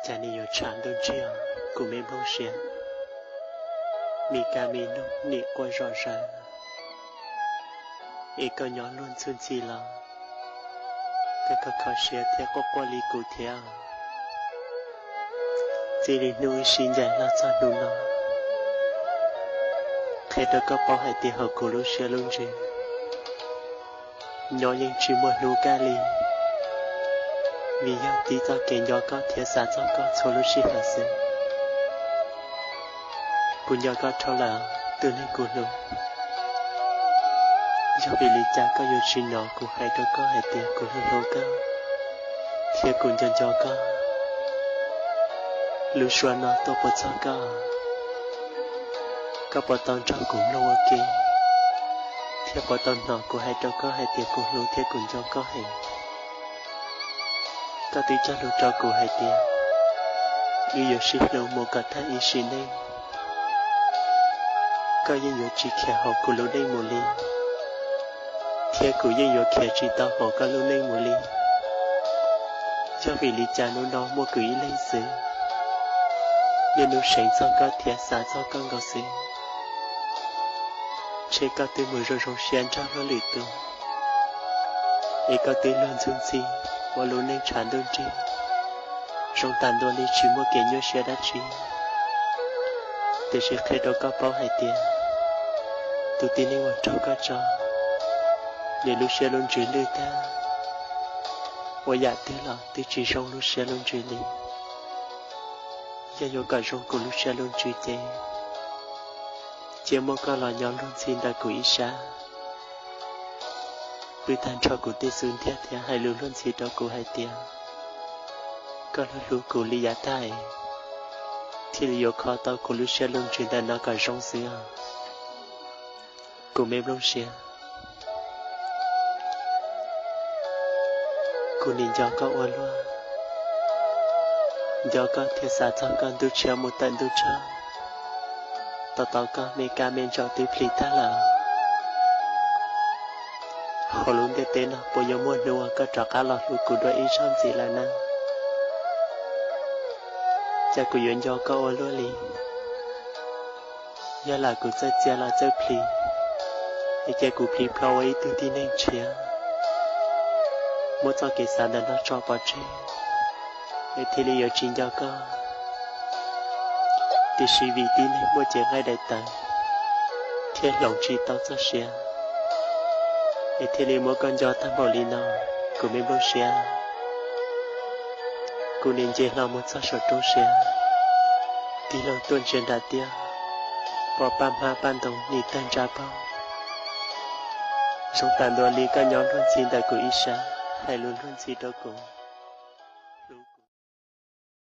Cas nim yuav tshav ntuj ntsiag, kuv me nplooj siab, me kab me noog nim quaj zom zaws, es koj nyob luag ntxhwb ntxhi los koj kho kho siab thiab quaj quaj li kuv thiab. Txij li hnub wb sib ncaim los txog hnub no, qhia rau koj paub hais tias hauv kuv lub siab lub ntsws nyob yeej tsis muaj hnub kaj li, vim yog tib txoj kev nco koj thiab xav txog koj txhua lub sij hawm xwb. Kuv nco koj dhau lawm, tus neeg kuv hlub. Yog vim li cas koj yuav tsis hnov kuv hais rau koj hais tias kuv hlub hlub koj thiab kuv nco nco koj? Lub suab no tuaj puas txog koj? Koj puas tau nrog kuv mloog ua ke thiab puas tau hnov kuv hais rau koj hais tias kuv hlub thiab kuv nco koj heev? Koj twb cog lus rau kuv hais tias wb yuav sib hlub mus kom tag ib sim neej. Koj yeej yuav tsis khiav hauv kuv lub neej mus li, thiab kuv yeej yuav khiav tsis tau hauv koj lub neej mus li. Yog vim li cas hnub no muaj kuv ib leeg xwb, niaj hnub seev txog koj thiab xav txog koj nkaus xwb? Ntshe koj twb mus zoo zoo siab nrog luag lwm tus, es koj twb luag ntxhwb ntxhi ua lub neej tshav ntuj nrig, zoo tas ntua li tsis muaj kev nyuaj siab dab tsi. Tiam sis qhia rau koj paub hais tias tus tib neeg uas raug koj tso, nws lub siab lub ntsws lwj tag, ua yam twg los twb tsis zoo lub siab lub ntsws li. Yog yuav kom zoo kuv lub siab lub ntsws ces cia muab koj los nyob luag ntxhi ntawm kuv ib sab, pw tag nrho kuv tej xub ntiag thiab hais lus luag ntxhi rau kuv hais tias koj hlub hlub kuv li yav tag, thiaj li yuav kho tau kuv lub siab lub ntsws ntawm no kom zoo xwb os. Kuv me nplooj siab, kuv nim nco koj ua luaj, nco koj thiab xav txog koj ntuj tshiab mus tawm ntuj tsaug, tos tos koj me kab me ntsaum twb plis tag lawm. Hauv lub ntiaj teb no puas yuav muaj hnub uas koj rov qab los hlub kuv dua ib zaug ntxiv lawm na? Cas kuv yuav nco koj ua luaj li? Yog lam kuv txawj txia los txawj plis, es cia kuv plis plho ua ib tug tib neeg tshiab, muab txoj kev xav ntawm no tso pov tseg, es thiaj li yuav tsis nco koj. Tiam sis vim tib neeg muaj cev nqaij daim tawv thiab hloov tsis tau txoj sia, es thiaj li muab koj nco tag npaum li no, kuv me nplooj siab. Kuv nim nce hlo mus txog saum roob siab, tig loo tuaj ntsia nram tiaj, pom paj hmab paj ntoo nim tawg ntsa paug. Zoo tas ntua li koj nyob luag ntxhi ntawm kuv ib sab, hais lus luag ntxhi rau kuv.